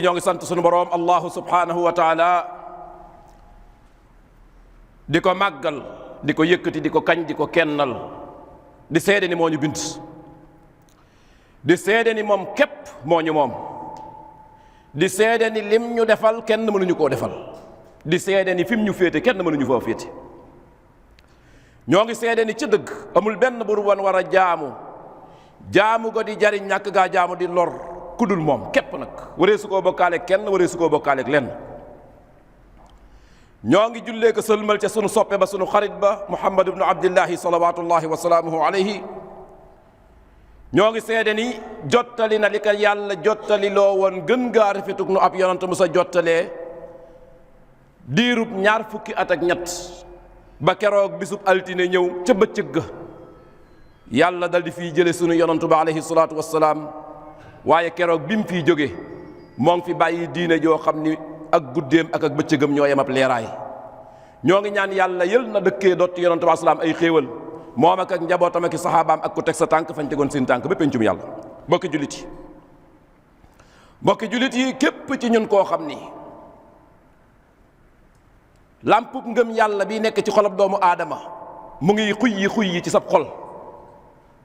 ñoo ngi sant sunu boroom allahu subhanahu wa taala di ko màggal di ko yëkkati di ko kañ di ko kennal di seede ni moo ñu bind di seede ni moom képp moo ñu moom di seede ni lim ñu defal kenn mënuñu koo defal di seede ni fi mu ñu féete kenn mënuñu foo féete ñoo ngi seede ni ci dëgg amul benn bur wan war a jaamu go di jariñ ñàkk gaa jaamu di lor kudul moom képp nag waree su koo bokkaaleeg kenn waree su koo bokkaaleeg lenn ñoo ngi jullee ko sëlmal ca sunu soppe ba sunu xarit ba muhammad ibnu abdillahi salawatullahi wa salaamuhu alayhi ñoo ngi seede ni jottali na li ko yàlla jottali loo woon gën gaa rafetug nu ab yonant mu sa jottalee diirub ñaar fukki at ak ñett ba keroog bisub altine ñëw ca bëccëg ga yàlla dal di fiy jële sunu yonantu ba alayhi salaatu wassalaam waaye keroog bi mu fiy jóge moo ngi fi bàyyi diine joo xam ni ak guddeem ak bëccëgam ñoo yem ab leeraay ñoo ngi ñaan yàlla yël na dëkkee dotti yonantu ba salaam ay xéewal moom ak njabootam ak saxaabaam ak ku teg sa tànk fañ tegoon seen tànk ba pencum yàlla mbokki jullit yi képp ci ñun koo xam ni làmpub ngëm yàlla bi nekk ci xolab doomu aadama mu ngi xuy yi ci sab xol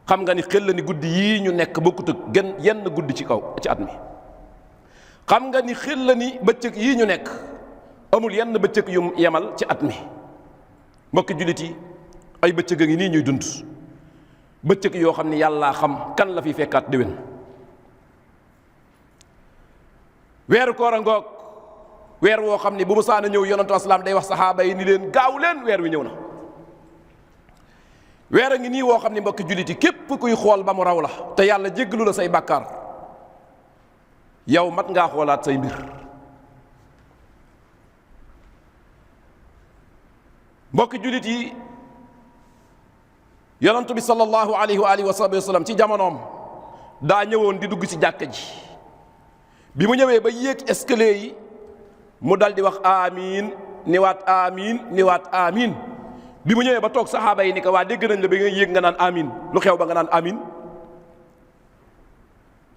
xam nga ni xel la ni guddi yii ñu nekk bokkut ak yenn guddi ci kaw ci at mi xam nga ni xel la ni bëccëg yii ñu nekk amul yenn bëccëg yu yemal ci at mi mbokki jullit yi ay bëccëg a ngi nii ñuy dund bëccëg yoo xam ni yàllaa xam kan la fi fekkaat déwén weeru koor a ngoog weer woo xam ni bu musaana ñëw yonantu aslaam day wax saxaaba yi ni leen gaaw leen weer wi ñëw na weer a ngi nii woo xam ni mbokki jullit yi képp kuy xool ba mu raw la te yàlla jéggalu la say bàkkaar yow mat ngaa xoolaat say mbir mbokki jullit yi yonantu bi sallallahu alayhi wa alihi wa sallam ci jamonoom daa ñëwoon di dugg ci jàkka ji bi mu ñëwee ba yéeg escalier yi mu dal di wax amiin niwaat amiin bi mu ñëwee ba toog saxaaba yi ni ko waa dégg nañ la ba nga yéeg nga naan amiin lu xew ba nga naan amiin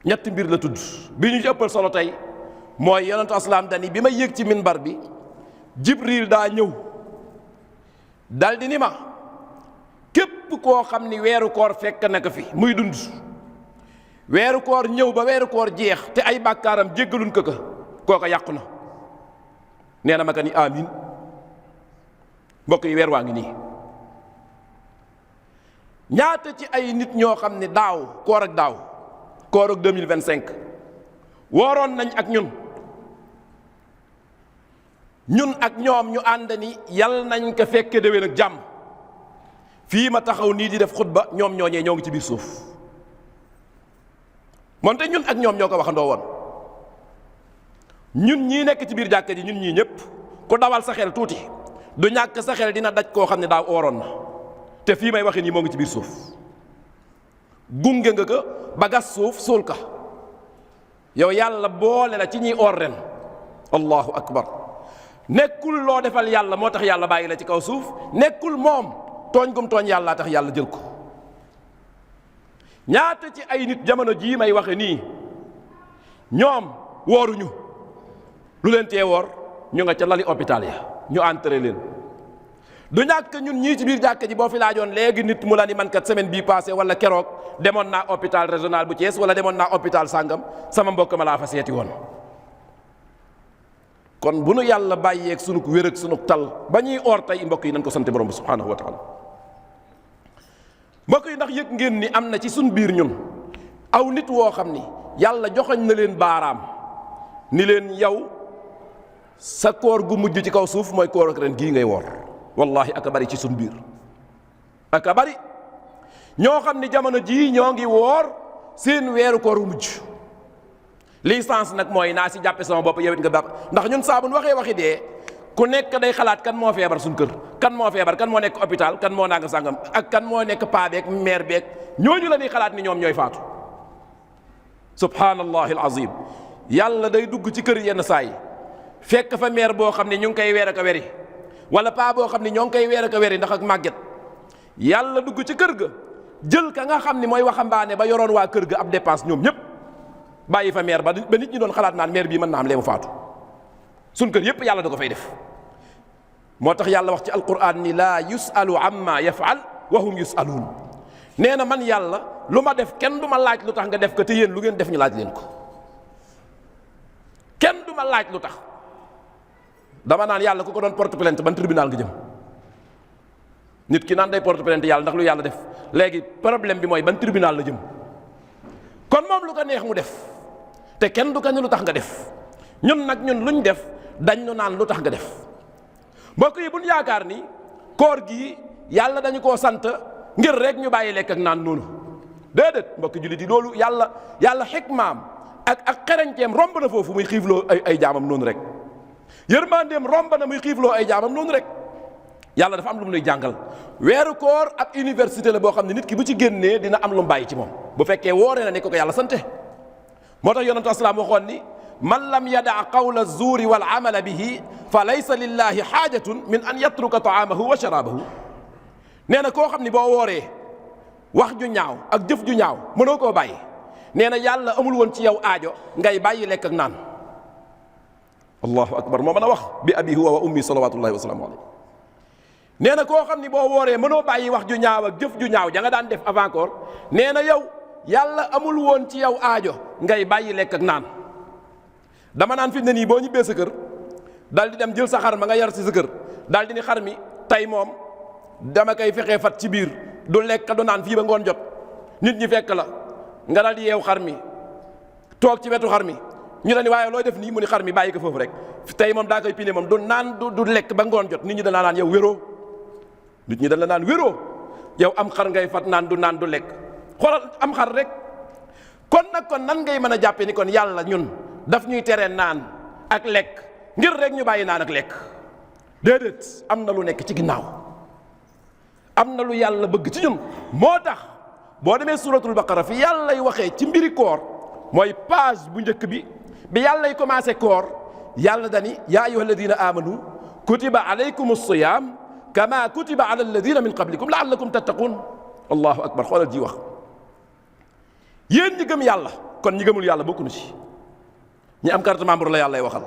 ñetti mbir la tudd bi ñu ci ëppal solo tey mooy yonentu aslaam dani bi ma yéeg ci minbar bi jibril daa ñëw dal di ni ma képp koo xam ni weeru koor fekk na ko fi muy dund weeru koor ñëw ba weeru koor jeex te ay bàkkaaram jéggaluñ ko kooka yàqu na nee na ma ka ni amiin mbokk yi weer waa ngi nii ñaata ci ay nit ñoo xam ne koor ak 2025 wooroon nañ ak ñun ak ñoom ñu ànd ni yal nañ ko fekke déwén ak jàmm fii ma taxaw nii di def xutba ñoom ñooñee ñoo ngi ci biir suuf moonte ñun ak ñoom ñoo ko waxandoo woon ñun ñii nekk ci biir jàkka ji ñun ñii ñëpp ku dawal sa xel tuuti du ñàkk sa xel dina daj koo xam ne daaw ooroon na te fii may waxee nii moo ngi ci biir suuf gunge nga ko ba gas suuf suul ka yow yàlla boole la ci ñiy oor ren allahu akbar nekkul loo defal yàlla moo tax yàlla bàyyi la ci kaw suuf nekkul moom tooñ gum tooñ yàllaa tax yàlla jël ko ñaata ci ay nit jamono jii may waxe nii ñoom wooruñu lu leen tee woor ñu nga ca lali hôpital ya ñu entré leen du ñàkk ñun ñii ci biir jàkka ji boo fi laajoon léegi nit mu la ni man kat semaine bii passé wala keroog demoon naa hôpital régional bu Thiès wala demoon naa hôpital sàngam sama mbokk ma laa fa seeti woon kon bu nu yàlla bàyyeeg sunu wér ak sunu tal ba ñuy oor tey mbokk yi nañ ko sant borom bi subhanahu wa taala mbokk yi ndax yëg ngeen ni am na ci suñ biir ñun aw nit woo xam ni yàlla joxoñ na leen baaraam ni leen yow sa koor gu mujj ci kaw suuf mooy koor ak ren gii ngay woor wallahi aka bari ci suñ biir aka bari ñoo xam ni jamono jii ñoo ngi woor seen weeru koor gu mujj licence nag mooy naa si jàppe sama bopp yow it nga baax ndax ñun saa bu waxee waxi dee ku nekk day xalaat kan moo feebar suñ kër kan moo feebar kan moo nekk hôpital kan moo nanga sàngam ak kan moo nekk paa beeg mère beeg ñooñu la ñuy xalaat ni ñoom ñooy faatu subhanallahi alazim yàlla day dugg ci kër yenn saa yi fekk fa meer boo xam ne ñu ngi koy weer ak a weri wala paa boo xam ne ñoo ngi koy weer ak a weri ndax ak màgget yàlla dugg ci kër ga jël ka nga xam ne mooy waxambaane ba yoroon waa kër ga ab dépense ñoom ñëpp bàyyi fa meer ba nit ñi doon xalaat naan meer bii mën naa am lee mu faatu. suñ kër yépp yàlla da ko fay def. moo tax yàlla wax ci alquran ni laa yusalu amma yafal wa hum yusaluun. nee na man yàlla lu ma def kenn du ma laaj lu tax nga def ko te yéen lu ngeen def ñu laaj leen ko. kenn du ma laaj lu tax. dama naan yàlla ku ko doon porte plainte ban tribunal nga jëm. nit ki naan day porte plainte yàlla ndax lu yàlla def léegi problème bi mooy ban tribunal la jëm. kon moom lu ko neex mu def te kenn du ko ne lu tax nga def ñun nag ñun luñ def dañ ñu naan lu tax nga def. mbokk yi bu ñu yaakaar ni koor gi yàlla dañu koo sant ngir rek ñu bàyyi lekk ak naan noonu déedéet mbokk jullit yi loolu yàlla xikmaam ak xereñteem romb na foofu muy xiifloo ay jaamam noonu rek. yërmandeem romb na muy xiifloo ay jaamam noonu rek. yàlla dafa am lu mu lay jàngal weeru koor ab université la boo xam ne nit ki bu ci génnee dina am lu mu bàyyi ci moom bu fekkee wooree na ne ko yàlla sante. moo tax yonentu aslaam waxoon ni man lam yadaa qawla zuuri wal amala bihi fa laysa lillahi xaajatun min an yatruka taamahu wa sharaabahu. nee na koo xam ni boo wooree wax ju ñaaw ak jëf ju ñaaw mënoo koo bàyyi nee na yàlla amul woon ci yow aajo ngay bàyyi lekk ak naan. allahu akbar moo mën a wax bi abi huwa wa ummi salawatullahi wa salaamu alayhi. nee na koo xam ni boo wooree mënoo bàyyi wax ju ñaaw ak jëf ju ñaaw ja nga daan def avant koor nee na yow yàlla amul woon ci yow aajo ngay bàyyi lekk ak naan. dama naan fi ne nii boo ñibbee sa kër daal di dem jël sa xar ma nga yar si sa kër daal di ni xar mi tey moom dama koy fexee fat ci biir du lekk du naan fii ba ngoon jot nit ñi fekk la nga daal di yeew xar mi toog ci wetu xar mi ñu la ni waaye looy def nii mu ni xar mi bàyyi ko foofu rek tey moom daa koy pine moom du naan du lekk ba ngoon jot nit ñi danaa naan yow wéroo. nit ñi dañ la naan wéroo yow am xar ngay fat naan du lekk xoolal am xar rek. kon nag kon nan ngay mën a jàppee ni kon yàlla ñun daf ñuy tere naan ak lekk ngir rek ñu bàyyi naan ak lekk déedéet am na lu nekk ci ginnaaw am na lu yàlla bëgg ci ñun. moo tax boo demee suratul baqara fi yàllay waxee ci mbiri koor mooy page bu njëkk bi yàllay commencé koor yàlla dani yaa ayyuha alladina amanu kutiba alaykum as-siyam kama kutiba ala alladina min qablikum laallakum tattaqun. allahu akbar xoolal ji wax yéen ñi gëm yàlla kon ñi gëmul yàlla bokku na ci ñi am carte membre la yàlla waxal.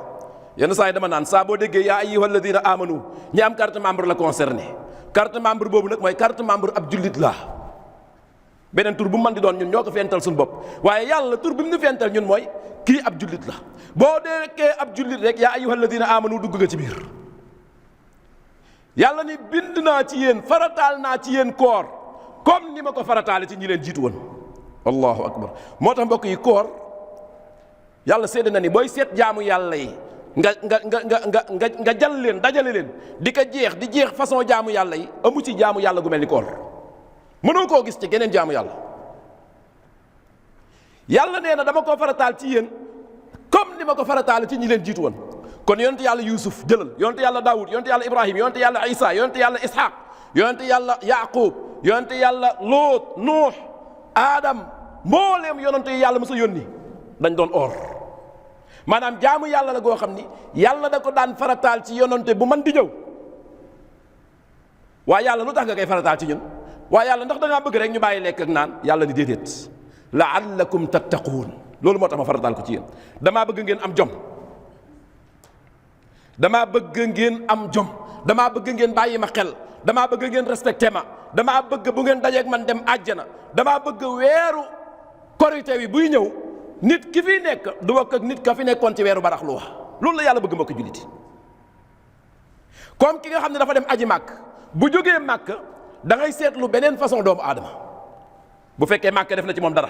yenn saa yi dama naan saa boo déggee yaa ayyuha alladina amanu ñi am carte membre la concerné carte membre boobu nag mooy carte membre ab jullit la beneen tur bu mu mën di doon ñun ñoo ko fental suñu bopp waaye yàlla tur bi mu ñu fental ñun mooy kii ab jullit la. boo deekee ab jullit rek yaa ayyuha alladina amanu dugg nga ci biir. yàlla ni bind naa ci yéen farataal naa ci yéen koor comme ni ma ko farataale ci ñi leen jiitu woon. allahu akbar moo tax mbokk yi koor yàlla sédd na ni booy seet jaamu yàlla yi nga jal leen dajale leen di ko di jeex façon jaamu yàlla yi amu ci jaamu yàlla gu mel ni koor mënoo koo gis ci geneen jaamu yàlla. yàlla nee na dama ko farataal ci yéen comme ni ma ko farataale ci ñi leen jiitu woon. kon yonent yàlla Yuusuf jëlal yonent yàlla Daawud yonent yàlla Ibrahim yonent yàlla Isa yonent yàlla Ishaq yonent yàlla Yaqub yonent yàlla Loot Nuux Adam mbooleem yonent yi yàlla mos a yónni dañ doon or maanaam jaamu yàlla la goo xam ni yàlla da ko daan farataal ci yonente bu man di ñëw. waaye yàlla lu tax nga koy farataal ci ñun waaye yàlla ndax da ngaa bëgg rek ñu bàyyi lekk ak naan yàlla ni déedéet laallakum tattaquun loolu moo tax ma farataal ko ci yéen. damaa bëgg ngeen am jom damaa bëgg ngeen am jom damaa bëgg ngeen bàyyi ma xel damaa bëgg ngeen respecté ma damaa bëgg bu ngeen dajeeg man dem àjjana damaa bëgg weeru korité wi buy ñëw nit ki fi nekk du bokk ak nit ka fi nekkoon ci weeru baraxlu wax loolu la yàlla bëgg mbokk julliti. comme ki nga xam ne dafa dem aji màkk bu jógee màkk da ngay seetlu beneen façon doomu aadama bu fekkee màkk def na ci moom dara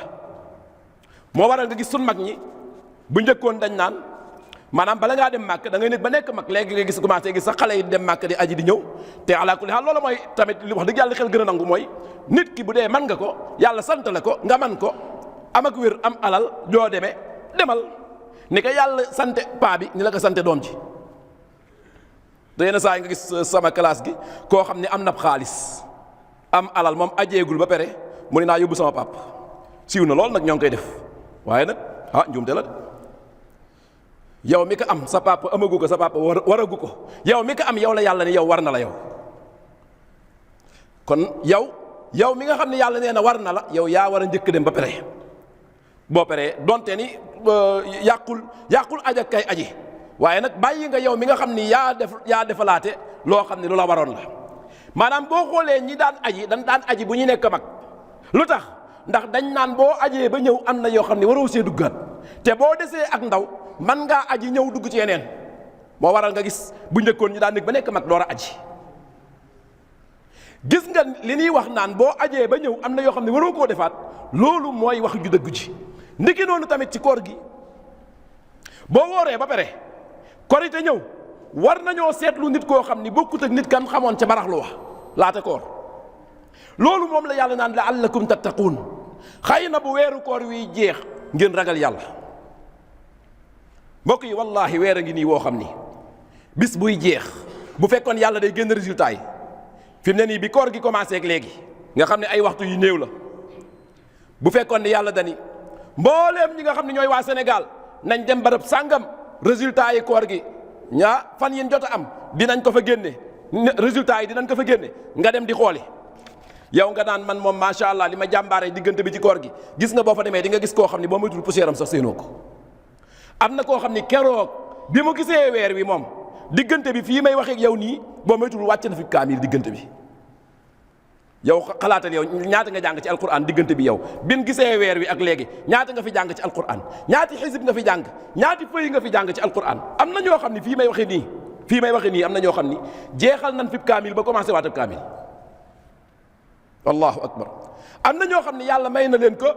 moo waral nga gis sun mag ñi bu njëkkoon dañ naan maanaam bala ngaa dem màkk da ngay nekk ba nekk mag léegi nga gis commencé gis sa xale yi dem màkk di aji di ñëw te ala kulli haal loolu mooy tamit li wax dëgg yàlla xel gën a nangu mooy nit ki bu dee man nga ko yàlla sant la ko nga man ko am ak wér am alal joo demee demal ni ko yàlla sante paa bi ni la ko sante doom ji. te yenn saa yi nga gis sama classe gi koo xam ne am na xaalis am alal moom ajeegul ba pare mu ne naa yóbbu sama pap siiw na lool nag ñoo ngi koy def waaye nag njuumte la de yow mi ko am sa papa amagu ko sa papa waragu ko yow mi ko am yow la yàlla ne yow war na la yow. kon yow mi nga xam ne yàlla nee na war na la yow yaa war a njëkk dem ba pare boo paree donte ni yàqul aj ak kay aji waaye nag bàyyi nga yow mi nga xam ni yaa defalaate loo xam ne lu la waroon la. maanaam boo xoolee ñi daan aji dañ daan aji bu ñu nekk mag lu tax ndax dañ naan boo ajee ba ñëw am na yoo xam ne waroo see duggaat te boo desee ak ndaw man ngaa aji ñëw dugg ci yeneen moo waral nga gis bu njëkkoon ñi daan nekk ba nekk mag door a aji. gis nga li ñuy wax naan boo ajee ba ñëw am na yoo xam ne waroo koo defaat loolu mooy wax ju dëgg ji. ndiki noonu tamit ci koor gi boo wooree ba pare korite ñëw war nañoo seetlu nit koo xam ni bokkut ak nit kan xamoon ca baraxlu wax laata koor loolu moom la yàlla naan la'allakum tattaquun xëy na bu weeru koor wi jeex ngeen ragal yàlla. mbokk yi wallaahi weer a ngi nii woo xam ni bis buy jeex bu fekkoon yàlla day génn résultat yi fi mu ne nii bi koor gi commencé ak léegi nga xam ne ay waxtu yu néew la bu fekkoon ne yàlla dani mbooleem ñi nga xam ne ñooy waa Sénégal nañ dem barab sàngam résultat yi koor gi fan yéen jot a am dinañ ko fa génne résultat yi dinañ ko fa génne nga dem di xooli yow nga naan man moom macha allah li ma jàmbaare diggante bi ci koor gi gis nga boo fa demee di nga gis koo xam ne boo moytul poussière am sax séenoo ko. am na koo xam ni keroog bi mu gisee weer wi moom diggante bi fii may waxee ak yow nii boo moytul wàcc na fi kaamil diggante bi. yow xalaatal yow ñaata nga jàng ci alquran diggante bi yow bin gisee weer wi ak léegi ñaata nga fi jàng ci alquran ñaati xisib nga fi jàng ñaati fëy nga fi jàng ci alquran. am na ñoo xam ni fii may waxee nii am na ñoo xam ni jeexal nañ fi kaamil ba commencé waat ak kaamil. allahu akbar. am na ñoo xam ni yàlla may na leen ko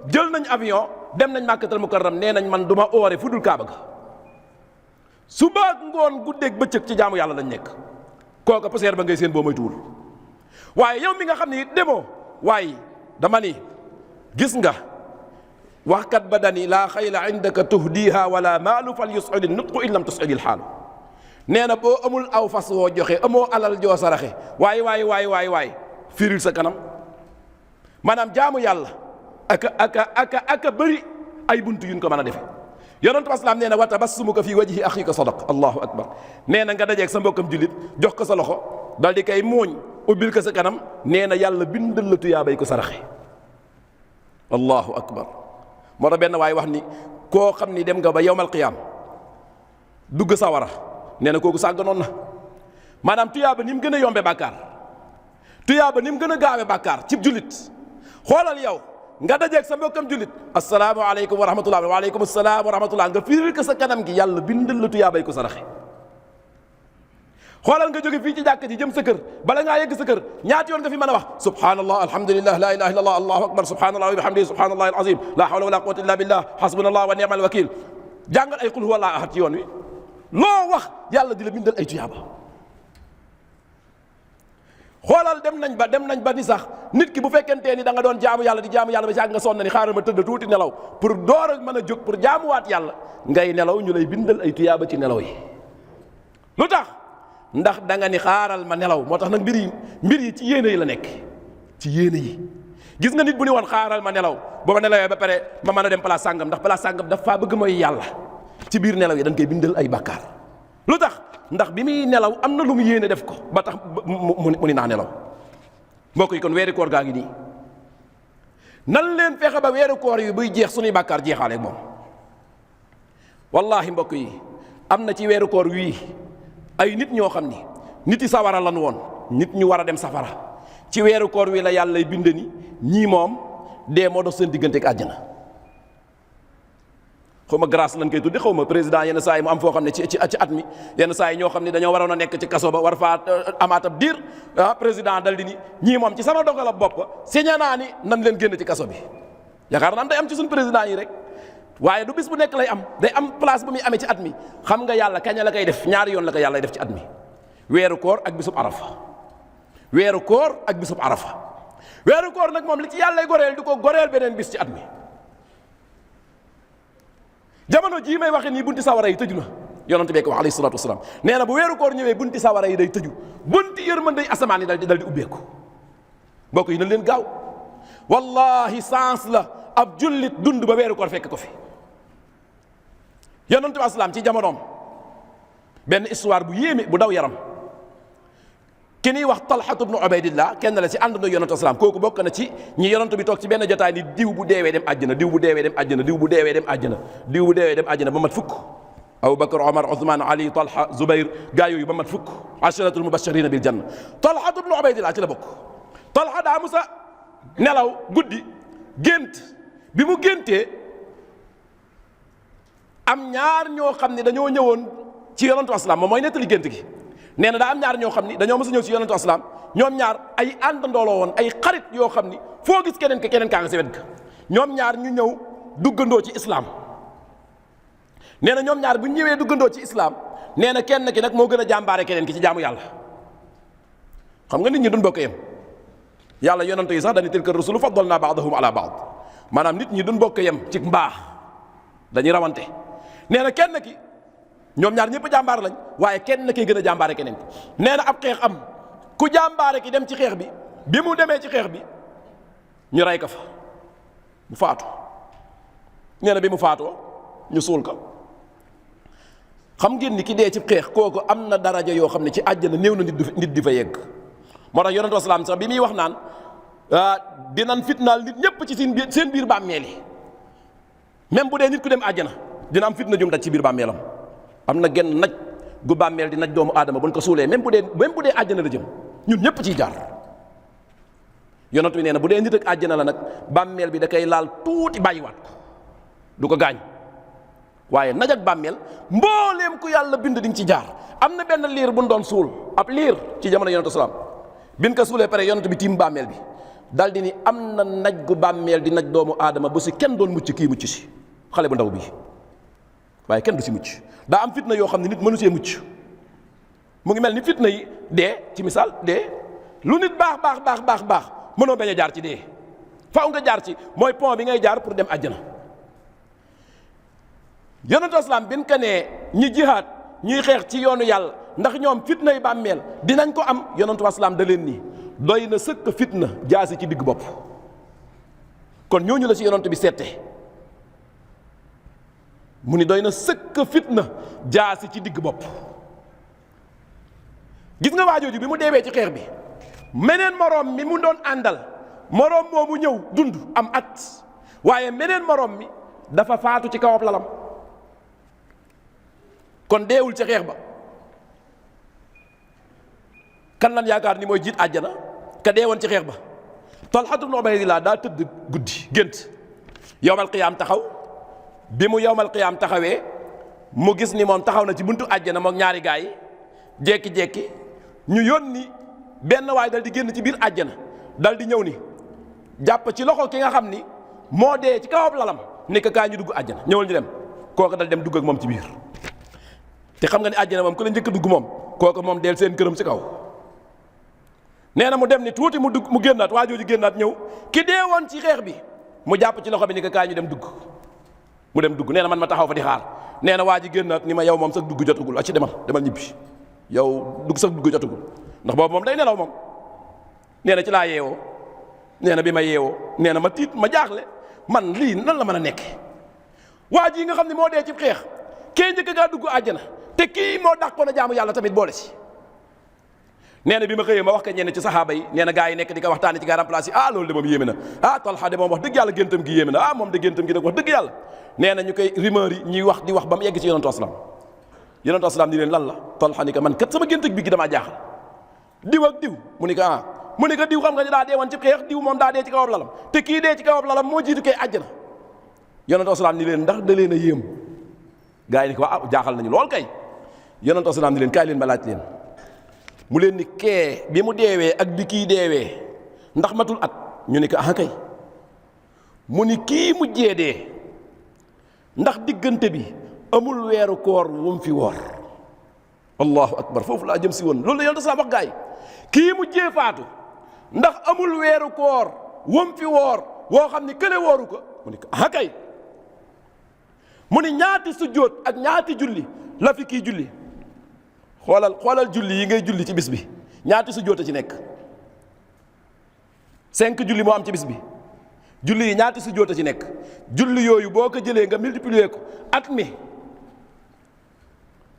jël nañ avion dem nañ màkkatal mukarram nee nañ man du ma oore fu dul kaaba ga suba ak ngoon guddeeg bëccëg ci jaamu yàlla lañ nekk kooka poussière ba ngay seen boo moytuwul. waaye yow mi nga xam ne demoo waaye dama ni gis nga waxkat ba dani laa xayla indaka tuhdiha wala maalu fal yus'id nutqu in lam tus'id al xaalu nee na boo amul aw fas woo joxe amoo alal joo saraxe waaye firil sa kanam maanaam jaamu yàlla aka bëri ay buntu yuñ ko mën a defe yonent bi aslaam nee na wa tabassumuka fi wajhi axika sadaq allahu akbar nee na nga dajeeg sa mbokkam jullit jox ko sa loxo dal di koy mooñ ubbil ko sa kanam nee na yàlla bindal la tuyaabay ko saraxe allahu akbar moo tax benn waaye wax ni koo xam ni dem nga ba yowmal qiyaam dugg sawara nee na kooku sàgganoon na maanaam tuyaaba ni mu gën a yombe bàkkaar tuyaaba ni mu gën a gaawe bàkkaar cib jullit xoolal yow nga dajeeg sa mbokkam jullit assalaamu aleykum wa rahmatullah wa aleykum assalaam wa rahmatullah nga firil ko sa kanam gi yàlla bindal la tuyaabay ko saraxe xoolal nga jóge fii ci jàkk ji jëm sa kër bala ngaa yegg sa kër ñaati yoon nga fi mën a wax subhanallah alhamdulillah la ilaha illallah allahu akbar subhanallah wa bihamdihi subhanallah alazim la hawla wala quwwata illa billah hasbunallah wa ni'mal wakil jàngal ay qul huwallahu ahad ci yoon wi loo wax yàlla di la bindal ay tuyaaba xoolal dem nañ ba ni sax nit ki bu fekkentee ni da nga doon jaamu yàlla di jaamu yàlla ba si àgg nga sonn ni xaaral ma tëdd tuuti nelaw pour door a mën a jóg pour jaamuwaat yàlla ngay nelaw ñu lay bindal ay tuyaaba ci nelaw yi lu tax ndax da nga ni xaaral ma nelaw moo tax nag mbir yi ci yéene yi la nekk ci yéene yi gis nga nit bu ni woon xaaral ma nelaw ba ma nelawee ba pare ma mën a dem place sàngam ndax place sàngam dafa bëgg mooy yàlla ci biir nelaw yi dañ koy bindal ay bàkkaar lu tax ndax bi muy nelaw am na lu mu yéene def ko ba tax mu ni naa nelaw mbokk yi kon weeri koor gaa ngi nii nan leen fexe ba weeru koor yi buy jeex suñuy bàkkaar jeexaale moom wallahi mbokk yi am na ci weeru koor wii ay nit ñoo xam ni nit yi sawara lan woon nit ñu war a dem safara ci weeru koor wi la yàlla lay bind ni ñii moom dee moo dox seen diggante ak àjjana xaw ma grâce lañ koy tuddi xaw ma président yenn saa yi mu am foo xam ne ci at mi yenn saa yi ñoo xam ne dañoo waroon a nekk ci kaso ba war faa amaat ab diir président dal di ni ñii moom ci sama dogal bopp signé naa ni nan leen génn ci kaso bi yaakaar naa day am ci suñu président yi rek waaye du bis bu nekk lay am day am place bu muy amee ci at mi xam nga yàlla kañ la koy def ñaari yoon la ko yàlla def ci at mi weeru koor ak bisub arafa weeru koor ak bisub arafa weeru koor nag moom li ci yàllay goreel di ko goreel beneen bis ci at mi jamono jii may waxe nii bunti sawara yi tëju na yonent bi ko wax alayhi salaatu wasalaam nee na bu weeru koor ñëwee bunti sawara yi day tëju bunti yërmande asamaan yi dal di ubbeeku mbokk yi na leen gaaw wallahi sens la ab jullit dund ba weeru koor fekk ko fi yonent bi asalaam ci jamonoom benn histoire bu yéeme bu daw yaram ki ñuy wax Talhatu ibnu Ubaydillah kenn la ci àndandoo yonent asalaam kooku bokk na ci ñi yonent bi toog ci benn jotaay ni diw bu deewee dem àjjana, diw bu deewee dem àjjana, diw bu deewee dem àjjana, diw bu deewee dem àjjana ba mat fukk. Abubakar, Omar, Ousmane, Ali, Talha, Zubayr, gaa yooyu ba mat fukk. asharatul mubashirina bil janna. Talhatu ibnu Ubaydillah ci la bokk. Talha daa musa nelaw guddi gént, bi mu géntee am ñaar ñoo xam ne dañoo ñëwoon ci yonentu asalaam moom mooy nettali gént gi. nee na daa am ñaar ñoo xam ni dañoo mës a ñëw ci yonentu asalaam ñoom ñaar ay àndandooloo woon ay xarit yoo xam ni foo gis keneen kaa nga si wet ga ñoom ñaar ñu ñëw duggandoo ci islam. nee na ñoom ñaar bu ñu ñëwee duggandoo ci islam nee na kenn ki nag moo gën a jàmbaare keneen ki ci jaamu yàlla. xam nga nit ñi duñ bokk yem yàlla yonent yi sax dañuy tilka rusulu faddalna ba'dahum ala ba'd, maanaam nit ñi duñ bokk yem ci mbaax dañuy rawante. nee na kenn ki ñoom ñaar ñëpp jàmbaar lañ waaye kenn ki gën a jàmbaare keneen ki. nee na ab xeex am ku jàmbaare ki dem ci xeex bi mu demee ci xeex bi ñu rey ko fa mu faatu. nee na bi mu faatoo ñu suul ko. xam ngeen ni ki dee ci xeex kooku am na daraja yoo xam ne ci àjjana néew na nit di fa yegg. moo tax yonent salaam sax bi muy wax naan dinañ fitnaal nit ñëpp ci seen biir bàmmeel yi, même bu dee nit ku dem àjjana dina am fitna jum daj ci biir bàmmeelam. am na genn naj gu bàmmeel di naj doomu aadama buñ ko suulee même bu dee àjjana la jëm ñun ñëpp ciy jaar. yonent bi nee na bu dee nit ak àjjana la nag bàmmeel bi da koy laal tuuti bàyyiwaat ko du ko gaañ. waaye naj ak bàmmeel mbooleem ku yàlla bind di nga ci jaar. am na benn liir bu ñu doon suul ab liir ci jamono yonent salaam bin ko suulee pare yonent bi tiim bàmmeel bi dal di ni am na naj gu bàmmeel di naj doomu aadama bu si kenn doon mucc kii mucc si xale bu ndaw bi waaye kenn du si mucc. daa am fitna yoo xam ne nit mënu see mucc mu ngi mel ni fitna yi dee ci misaal dee lu nit baax mënoo bañ a jaar ci dee faaw nga jaar ci mooy pont bi ngay jaar pour dem àjjana. yonentu asalaam bin ka nee ñi jihaad ñuy xeex ci yoonu yàlla ndax ñoom fitna yi bàmmeel dinañ ko am yonentu asalaam da leen nii doy na sëkk fitna jaasi ci digg bopp. kon ñooñu la ci yonent bi seete mu ni doy na sëkk fitna jaasi ci digg bopp. gis nga waajooju bi mu deewee ci xeex bi meneen moroom mi mu doon àndal moroom moomu ñëw dund am at waaye meneen moroom mi dafa faatu ci kawam lalam. kon deewul ca xeex ba kan lan yaakaar ni mooy jiit àjjana ka deewoon ci xeex ba. Talhatu ibn Ubaydillah daa tëdd guddi gént yowmal qiyaam taxaw bi mu yowmal qiyaam taxawee mu gis ni moom taxaw na ci buntu àjjana mook ñaari gaay yi jekki-jekki ñu yónni benn waay dal di génn ci biir àjjana dal di ñëw ni jàpp ci loxo ki nga xam ni moo dee ci kawam lalam ni ko kaay ñu dugg àjjana ñëwal ñu dem kooku dal dem dugg ak moom ci biir. te xam nga ni àjjana moom ku la njëkk a dugg moom kooku moom del seen këram ci kaw. nee na mu dem ni tuuti mu dugg mu génnaat waa jooju génnaat ñëw ki dee woon ci xeex bi mu jàpp ci loxo bi ni ko kaay ñu dem dugg mu dem dugg nee na man ma taxaw fa di xaar nee na waa ji génnaat ni ma yow moom sax dugg jotagul a ci demal ñibbi yow dugg sax dugg jotagul ndax boobu moom day nelaw moom. nee na ci laa yeewoo nee na bi ma yeewoo nee na ma tiit ma jaaxle man lii nan la mën a nekke waa ji nga xam ne moo dee ci xeex kee njëkk gaa dugg àjjana te kii moo dàqoon a jaamu yàlla tamit boole si. nee na bi ma xëyee ma wax ko ñenn ci saxaaba yi nee na gaa yi nekk di ko waxtaane ci garan place yi loolu de moom yéeme na Talha de moom wax dëgg yàlla géntam gi yéeme na moom de géntam gi nag wax dëgg yàlla. nee na ñu koy rumeur yi ñuy wax di wax ba mu yegg ci yonentu asalaam ni leen lan la Talha ni ko man kat sama gént bi gi damaa jaaxal diw ak diw mu ni ko diw xam nga ni daa dee woon ci xeex diw moom daa dee ci kawam lalam te kii dee ci kawam lalam moo jiitu koy àjjana. yonentu asalaam ni leen ndax da leen a yéem gaa yi ni ko jaaxal nañu lool kay. yonentu asalaam ni leen kaay leen ma laaj leen mu leen ni kee bi mu deewee ak bi kii deewee ndax matul at ñu ni ko kay mu ni kii mujjee dee ndax diggante bi amul weeru koor wu mu fi woor. allahu akbar foofu laa jëm si woon loolu la yonent salaam wax gaa yi kii mujjee faatu ndax amul weeru koor wu mu fi woor woo xam ni kële wooru ko mu ni ko kay mu ni ñaati sujjóot ak ñaati julli la fi kii julli. xoolal julli yi ngay julli ci bis bi ñaati sujjóot a ci nekk 5 julli moo am ci bis bi julli yi ñaati sujjóot a ci nekk julli yooyu boo ko jëlee nga multiplier ko at mi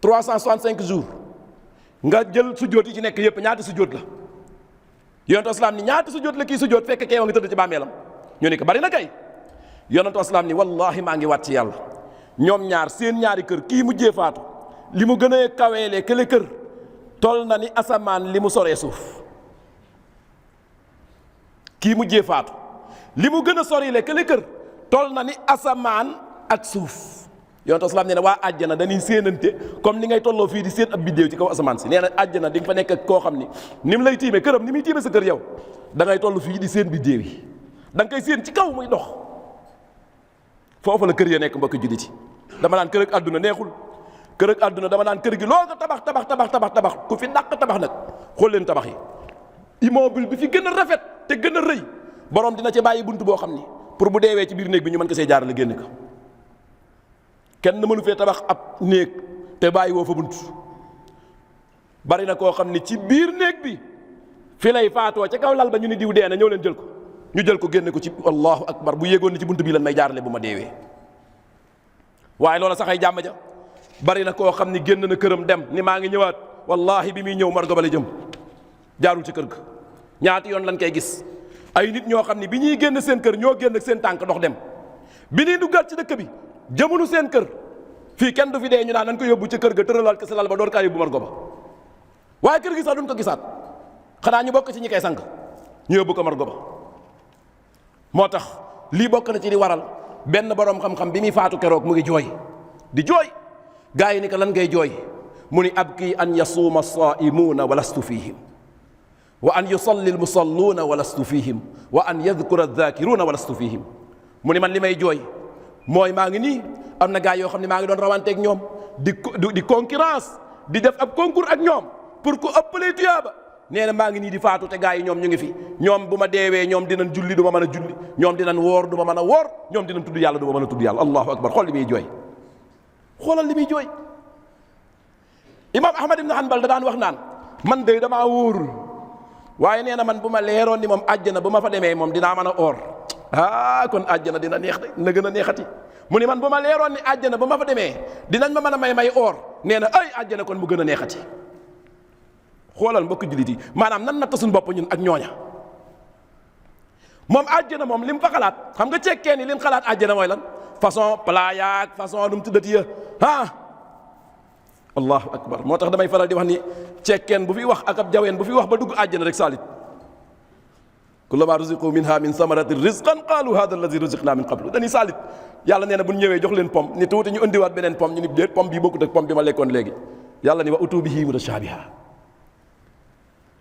365 jours nga jël sujjóot yi ci nekk yépp ñaati sujjóot la yonentu islaam ni ñaata sujjóot la kii sujjóot fekk kee wa ngi tëdd ci bàmmeelam ñu ne ko bari na kay yonentu islaam ni wallahi maa ngi waat ci yàlla ñoom ñaar seen ñaari kër kii mujjee faatu li mu gën a kaweele kële kër tol na ni asamaan li mu soree suuf kii mujjee faatu li mu gën a sorile kële kër tol na ni asamaan ak suuf yonent islaam nee na waa àjjana dañuy séenante comme ni ngay tolloo fii di séen ab biddéew ci kaw asamaan si nee na àjjana di nga fa nekk ak koo xam ni mu lay tiime këram ni muy tiime sa kër yow da ngay toll fii di séen biddéew yi da nga koy séen ci kaw muy dox foofu la kër ya nekk mbokk jullit yi dama naan kër ak àdduna neexul kër ak àdduna dama naan kër gi loo ko tabax ku fi dàq tabax nag xool leen tabax yi immeuble bi fi gën a rafet te gën a rëy borom dina ci bàyyi bunt boo xam ni pour bu deewee ci biir néeg bi ñu mën ko see jaarale génn ko kenn mënu fee tabax ab néeg te bàyyi woo fa bunt bari na koo xam ni ci biir néeg bi fi lay faatoo ca kaw lal ba ñu ni diw dee na ñëw leen jël ko ñu jël ko génne ko ci allahu akbar bu yéegoon ni ci bunt bii lan may jaarale bu ma deewee waaye loola sax ay jàmm ja bari na koo xam ni génn na këram dem ni maa ngi ñëwaat wallahi bi muy ñëw margo ba la jëm jaarul ci kër ga ñaati yoon lan koy gis ay nit ñoo xam ni bi ñuy génn seen kër ñoo génn ak seen tànk dox dem bi ñuy duggaat ci dëkk bi jëmunu seen kër fii kenn du fi dee ñu naan nañ ko yóbbu ci kër ga tëralal ko sa lal ba door kaa yóbbu margo ba waaye kër gi sax duñ ko gisaat xanaa ñu bokk ci ñi koy sang ñu yóbbu ko margo ba moo tax lii bokk na ci di waral benn boroom xam-xam bi muy faatu keroog mu ngi jooy di jooy gaa yi ni ko lan ngay jooy mu ni abki an yasuuma saaimuuna wa lastu fihim wa an yusalli almusalluuna wa lastu fihim wa an yadkura addakiruuna wa lastu fihim mu ni man li may jooy mooy maa ngi nii am na gaa yoo xam ne maa ngi doon rawanteeg ñoom di concurrence di def ab concours ak ñoom pour ku ëppalee tuyaaba nee na maa ngi nii di faatu te gaa yi ñoom ñu ngi fi ñoom bu ma deewee ñoom dinañ julli du ma mën a julli ñoom dinañ woor du ma mën a woor ñoom dinañ tudd yàlla du ma mën a tudd yàlla allahu akbar xool li muy jooy xoolal li muy jooy imam ahmad ibn hanbal da daan wax naan man de damaa wóorul waaye nee na man bu ma leeroon ni moom àjjana bu ma fa demee moom dinaa mën a oor kon àjjana dina neex de na gën a neexati mu ni man bu ma leeroon ni àjjana bu ma fa demee dinañ ma mën a may oor nee na ay àjjana kon mu gën a neexati xoolal mbokk jullit yi maanaam nan natt suñu bopp ñun ak ñooña moom àjjana moom li mu fa xalaat xam nga cekkee ni li mu xalaat àjjana mooy lan façon plat yaag façon lu mu tuddati ya allahu akbar moo tax damay faral di wax ni cekkeen bu fi wax ak ab jaween bu fi wax ba dugg àjjana rek saalit kullama ruziqu minha min samarati rizqan qalu hada alladi ruziqna min qablu dañuy saalit yàlla nee na bu ñu ñëwee jox leen pom ni tuuti ñu indiwaat beneen pom ñu ni déet pom bii bokkut ak pom bi ma lekkoon léegi yàlla ni wa utu bihi mutashabiha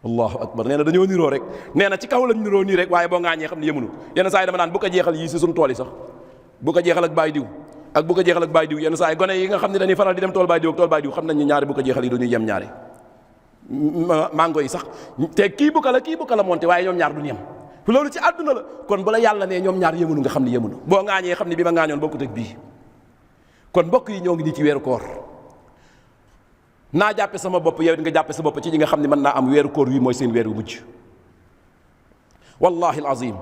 allahu akbar nee na dañoo niroo rek nee na ci kaw lañ niroo nii rek waaye boo ngaañee xam ne yemunu yenn saa yi dama naan bu ko jeexal yii si suñu tool yi sax bu ko jeexal ak bàyyi diw ak bu ko jeexal ak bàyyi diw yenn saa yi gone yi nga xam ne dañuy faral di dem tool bàyyi diw ak tool bàyyi diw xam nañ ni ñaari bu ko jeexal yi dañuy yem ñaari mango yi sax te kii bu ko la monté waaye ñoom ñaar duñu yem loolu ci àdduna la kon bu la yàlla nee ñoom ñaar yemunu nga xam ne yemunu boo ngaañee xam ne bi ma ngaañoon bokkut ak bii kon mbokk yi ñoo ngi nii ci weeru koor naa jàppe sama bopp yow nga jàppe sa bopp ci ñi nga xam ne mën naa am weeru koor wi mooy seen weer wu mujj wallahi alazim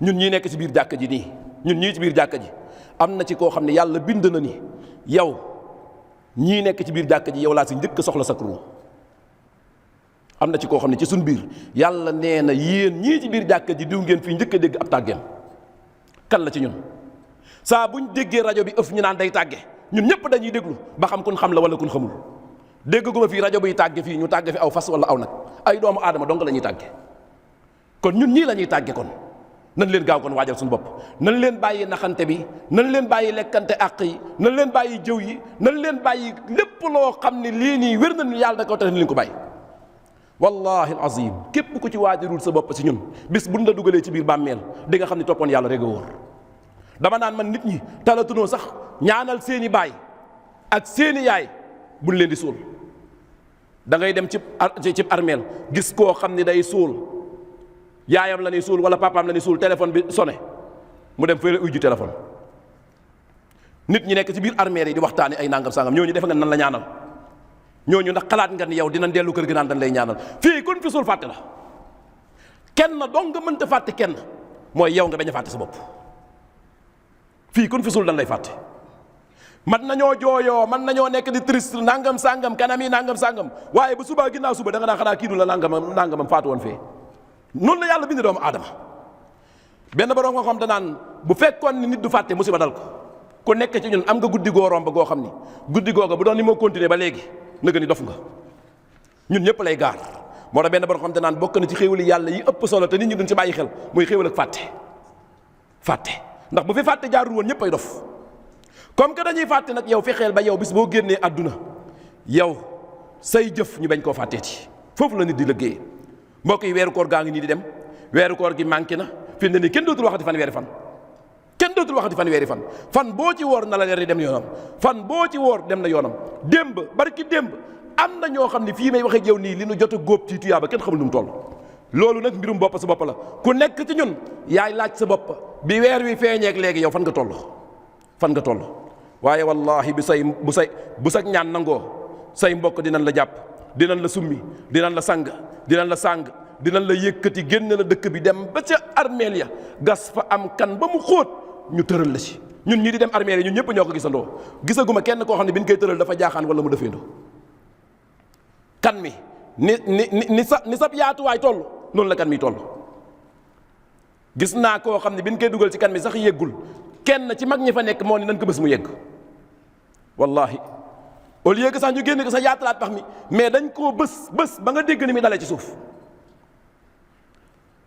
ñun ñii nekk ci biir jàkka ji nii ñun ñii ci biir jàkka ji am na ci koo xam ne yàlla bind na ni yow ñii nekk ci biir jàkka ji yow laa si njëkk soxla sa ruu am na ci koo xam ne ci suñ biir yàlla nee na yéen ñii ci biir jàkka ji diw ngeen fii njëkk a dégg ab tàggeem kan la ci ñun saa buñ déggee rajo bi ëf ñu naan day tàgge ñun ñëpp dañuy déglu ba xam kun xam la wala kun xamul dégguma fii rajo biy tàgge fii ñu tàgge fi aw fas wala aw nag ay doomu aadama dong la ñuy tàgge kon ñun ñii la ñuy tàgge kon nan leen gaaw kon waajal suñu bopp nan leen bàyyi naxante bi nan leen bàyyi lekkante àq yi nan leen bàyyi jëw yi nan leen bàyyi lépp loo xam ne lii nii wér na ni yàlla da ko tax leen ko bàyyi wallahi alazim képp ku ci waajalul sa bopp si ñun bis buñ la dugalee ci biir bàmmeel di nga xam ne toppoon yàlla rek a wóor dama naan man nit ñi talatunoo sax ñaanal seeni baay ak seeni yaay buñ leen di suul da ngay dem ci armeel gis koo xam ne day suul yaayam la ni suul wala papaam la ni suul téléphone bi sonné mu dem fële ujju téléphone nit ñi nekk ci biir armeel yi di waxtaane ay nangam sangam ñooñu defe nga nan la ñaanal ñooñu ndax xalaat nga ni yow dinañ dellu kër gi naan dañ lay ñaanal fii kon fi suul fàtte la kenn dong nga mënta fàtte kenn mooy yow nga bañ a fàtte sa bopp fii kon fi suul dañ lay fàtte man nañoo jooyoo man nañoo nekk di triste nangam sangam kanam yi nangam sangam waaye ba subaa ginnaaw suba da nga naa xanaa kii du la nangamam faatu woon fee noonu la yàlla bind doomu aadama. benn borom nga xam te naan bu fekkoon ni nit du fàtte musiba dal ko. ku nekk ci ñun am nga guddi goo romb goo xam ni guddi googa bu doon ni moo continuer ba léegi nëga ni dof nga ñun ñëpp lay gaar. moo tax benn borom xam te naan bokk na ci xéewali yàlla yi ëpp solo te nit ñi duñ ci bàyyi xel muy xéewal ak fàtte ndax bu fi fàtte jaarul woon ñëpp ay dof. comme que dañuy fàtte nag yow fexeel ba yow bis boo génnee àdduna yow say jëf ñu bañ koo fàtteeti foofu la nit di liggéeyee. mbokk yi weeru koor gaa ngi nii di dem weeru koor gi manqué na fi ne nii kenn dootul waxati fan weeri fan kenn dootul waxati fan weeri fan boo ci woor na la leer di dem yoonam fan boo ci woor dem na yoonam. démb barki démb am na ñoo xam ne fii may waxee yow nii li nu jot a góob ci tuyaaba kenn xamul nu mu toll. loolu nag mbirum bopp sa bopp la ku nekk ci ñun yaay laaj sa bopp bi weer wi feeñeek léegi yow fan nga toll waaye wallahi bu sa ñaan nangoo say mbokk dinañ la jàpp dinañ la summi dinañ la sang dinañ la yëkkati génn la dëkk bi dem ba ca armeel ya gas fa am kan ba mu xóot ñu tëral la ci. ñun ñi di dem armeel yi ñun ñëpp ñoo ko gisandoo gisaguma kenn koo xam ne bi ñu koy tëral dafa jaaxaan wala mu defeendoo. kan mi ni sab yaatuwaay toll noonu la kan mi toll. gis naa koo xam ne bi ñu koy dugal ci kan mi sax yeggul kenn ci mag ñi fa nekk moo ni nan ko bés mu yegg wallahi au lieu que sax ñu génn ko sax yaatalaat pax mi mais dañ koo bés ba nga dégg ni mi dalee ci suuf.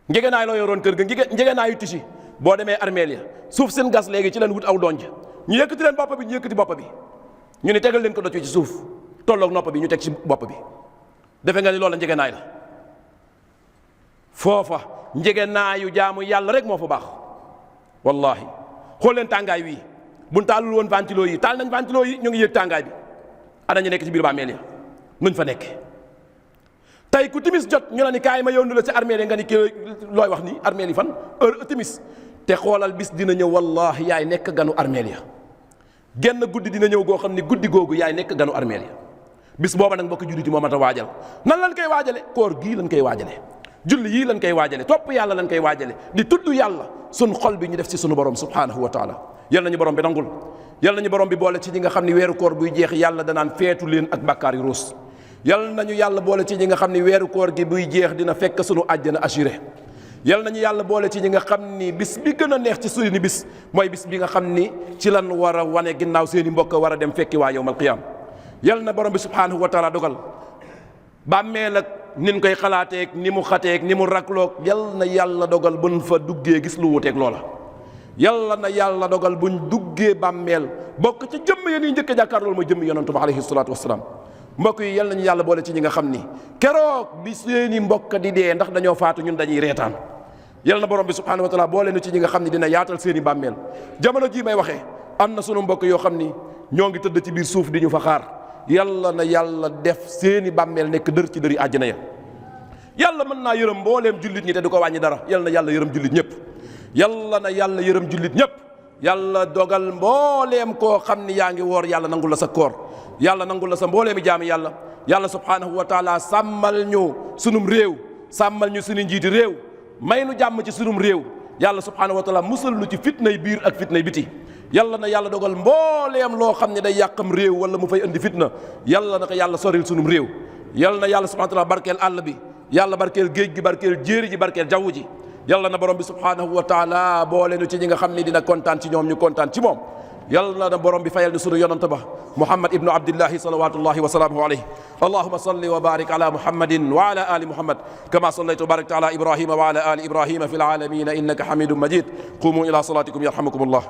njegenaay loo yoroon kër ga njegenaayu tisi boo demee armeel ya suuf seen gas léegi ci leen wut aw donj ñu yëkkati leen bopp bi ñu yëkkati bopp bi ñu ni tegal leen ko docc ci suuf tolloog nopp bi ñu teg ci bopp bi defe nga ni loola njegenaay la. foofa njegenaayu jaamu yàlla rek moo fa baax wallahi. xool leen tàngaay wii buñ taalul woon ventilo yi taal nañ ventilo yi ñu ngi yëg tàngaay bi ana ñu nekk ci biir bàmmeel ya nuñ fa nekk. tey ku timis jot ñu la ni kaay ma yónni la ci armeel yi nga ni kii looy wax ni armeel yi fan heure timis te xoolal bis dina ñëw wallahi yaay nekk ganu armeel ya. genn guddi dina ñëw goo xam ni guddi googu yaay nekk ganu armeel ya. bis booba nag mbokk jullit yi moo mat a waajal nan lañ koy waajale koor gii lañ koy waajale julli yii lañ koy waajale topp yàlla lañ koy waajale di tudd yàlla sun xol bi ñu def ci sunu borom subhanahu wa taala. yal nañu borom bi nangul yal nañu borom bi boole ci ñi nga xam ni weeru koor buy jeex yàlla danaan feetu leen ak bàkkaar yu ruus. yal nañu yàlla boole ci ñi nga xam ni weeru koor gi buy jeex dina fekk sunu àjjana assuré. yal nañu yàlla boole ci ñi nga xam ni bis bi gën a neex ci suñu bis mooy bis bi nga xam ni ci lan war a wane ginnaaw seeni mbokk war a dem fekki waa yawmal qiyaam. yal na borom bi subhanahu wa taala dogal bàmmeel ak nin koy xalaateeg ni mu xateeg ni mu rakloog yal na yàlla dogal buñ fa duggee gis lu wuteeg loola. yàlla na yàlla dogal buñ duggee bàmmeel bokk ci jëmm yéen yi njëkk a jàkkaar loolu mooy jëmm yonantu ba alayhi salaatu wasalaam. mbokk yi yal nañu yàlla boole ci ñi nga xam ni keroog bi seeni mbokk di dee ndax dañoo faatu ñun dañuy reetaan. yal na borom bi subhanahu wa taala boole nu ci ñi nga xam ni dina yaatal seeni bàmmeel. jamono jii may waxee am na sunu mbokk yoo xam ni ñoo ngi tëdd ci biir suuf di ñu fa xaar yàlla na yàlla def seeni bàmmeel nekk dër ci dëri àjjana ya. yàlla mën naa yërëm mbooleem jullit ñi te du ko wàññi dara yàlla na yàlla yërëm jullit ñëpp. yàlla na yàlla yërëm jullit ñëpp yàlla dogal mbooleem koo xam ni yaa ngi woor yàlla nangul la sa koor yàlla nangul la sa mbooleemi jaami yàlla. yàlla subhanahu wa taala sàmmal ñu sunum réew sàmmal ñu sunu njiiti réew may nu jàmm ci sunum réew yàlla subhanahu wa taala musal nu ci fitnay biir ak fitnay biti. yàlla na yàlla dogal mbooleem loo xam ne day yàqam réew wala mu fay indi fitna yàlla na ko yàlla soril sunum réew. yàlla na yàlla subhanahu wa taala barkeel àll bi yàlla barkeel géej gi barkeel jéeri ji barkeel jaww ji. yàlla na borom bi subhanahu wa taala boole nu ci ñi nga xam ni dina kontaan ci ñoom ñu kontaan ci moom. yàlla na borom bi fayal ni sunu yonant ba muhammad ibnu abdillahi salawatullahi wa salaamuhu alayhi. allahuma salli wa barik ala muhammadin wa ala ali muhammad kama sallayta wa barakta ala ibrahima wa ala ali ibrahima fi alalamina innaka hamidun majid. qumu ila salatikum yarhamukum allah.